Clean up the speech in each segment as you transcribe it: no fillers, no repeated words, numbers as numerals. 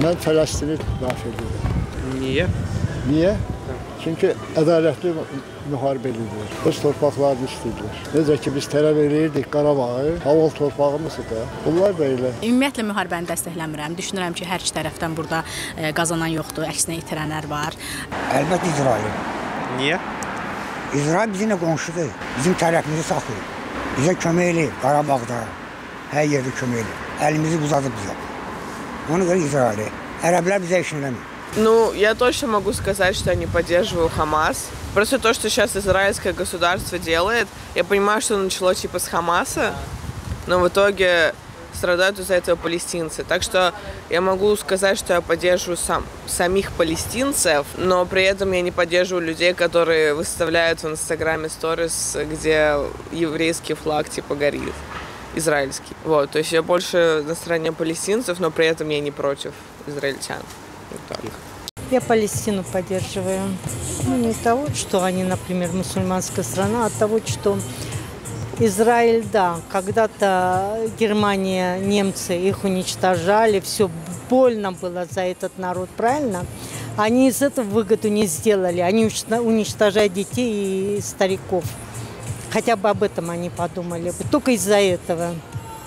Mən Fələstini müdafiə edirəm. Niyə? Niyə? Çünki ədalətli müharibə edirlər. Öz torpaqlarını istəyirlər. Necə ki biz tələb eləyirdik Qarabağı, halal torpağımızdır da. Bunlar da elə. Ümumiyyətlə müharibəni dəstəkləmirəm. Düşünürəm ki, hər iki tərəfdən burada qazanan yoxdur, əksinə itirənlər var. Əlbəttə İsrail. Niyə? İsrail bizimlə qonşudur. Bizim tərəfimizi saxlayır. Bizə kömək eləyir Qarabağda. Hər yerdə kömək eləyir. Əlimizi uzadıb bizə. Ona görə İsraili. Ərəblər bizə işin eləmir. Ну, я точно могу сказать, что я не поддерживаю Хамас. Просто то, что сейчас израильское государство делает, я понимаю, что начало типа с Хамаса, но в итоге страдают из-за этого палестинцы. Так что я могу сказать, что я поддерживаю самих палестинцев, но при этом я не поддерживаю людей, которые выставляют в Инстаграме сторис, где еврейский флаг типа горит, израильский. Вот, то есть я больше на стороне палестинцев, но при этом я не против израильтян. Вот так. Я Палестину поддерживаю. Ну, не того, что они, например, мусульманская страна, а того, что Израиль, да, когда-то Германия, немцы их уничтожали, все больно было за этот народ, правильно? Они из этого выгоду не сделали, они уничтожают детей и стариков. Хотя бы об этом они подумали бы, только из-за этого.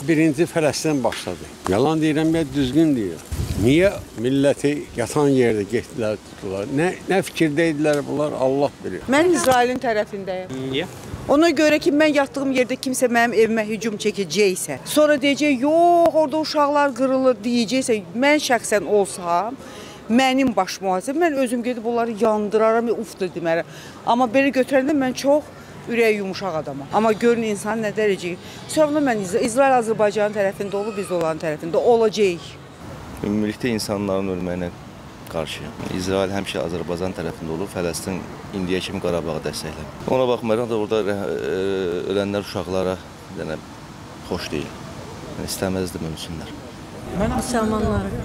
Birinci Fələstin başladı. Yalan deyirəm ya düzgün deyirəm. Niyə milləti yatan yerdə getdilər, tutdular? Nə fikirdəydilər bunlar, Allah bilir. Mən İsrailin tərəfindəyim. Niyə? Ona görə ki, mən yatdığım yerdə kimsə mənim evimə hücum çəkəcəksə, sonra deyəcək, yox, orada uşaqlar qırılır deyəcəksə, mən şəxsən olsam, mənim baş mühasibə, mən özüm gedib onları yandıraram, uf da demərəm. Amma belə götürəndə mən çox ürəyi yumuşaq adamam. Amma görün insan nə dərəcə. Sonra mən İsrail Azərbaycanın tərəfində olub, biz onların tərəfində olacağıq. Ümumilikdə insanların ölməyinə qarşıyam. İsrail həmişə Azərbaycan tərəfində olub, Fələstin indiyə kimi Qarabağı dəstəkləmir. Ona baxmayaraq da orada ölənlər uşaqlara yəni, xoş deyil. Yəni, istəməzdim ölsünlər. Müsəlmanları.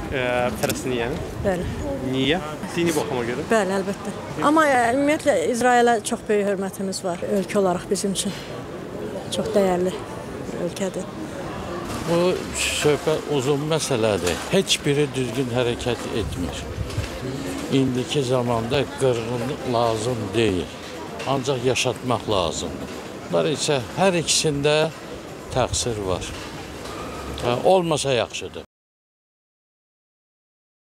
Fələstini yəni? Bəli. Niyə? Dini baxıma görə? Bəli, əlbəttə. Amma ümumiyyətlə İsrailə çox böyük hörmətimiz var ölkə olaraq bizim üçün. Çox dəyərli ölkədir. Bu söhbət uzun məsələdir. Heç biri düzgün hərəkət etmir. İndiki zamanda qırğınlıq lazım deyil. Ancaq yaşatmaq lazımdır. Bunlar isə hər ikisində təqsir var. Olmasa yaxşıdır.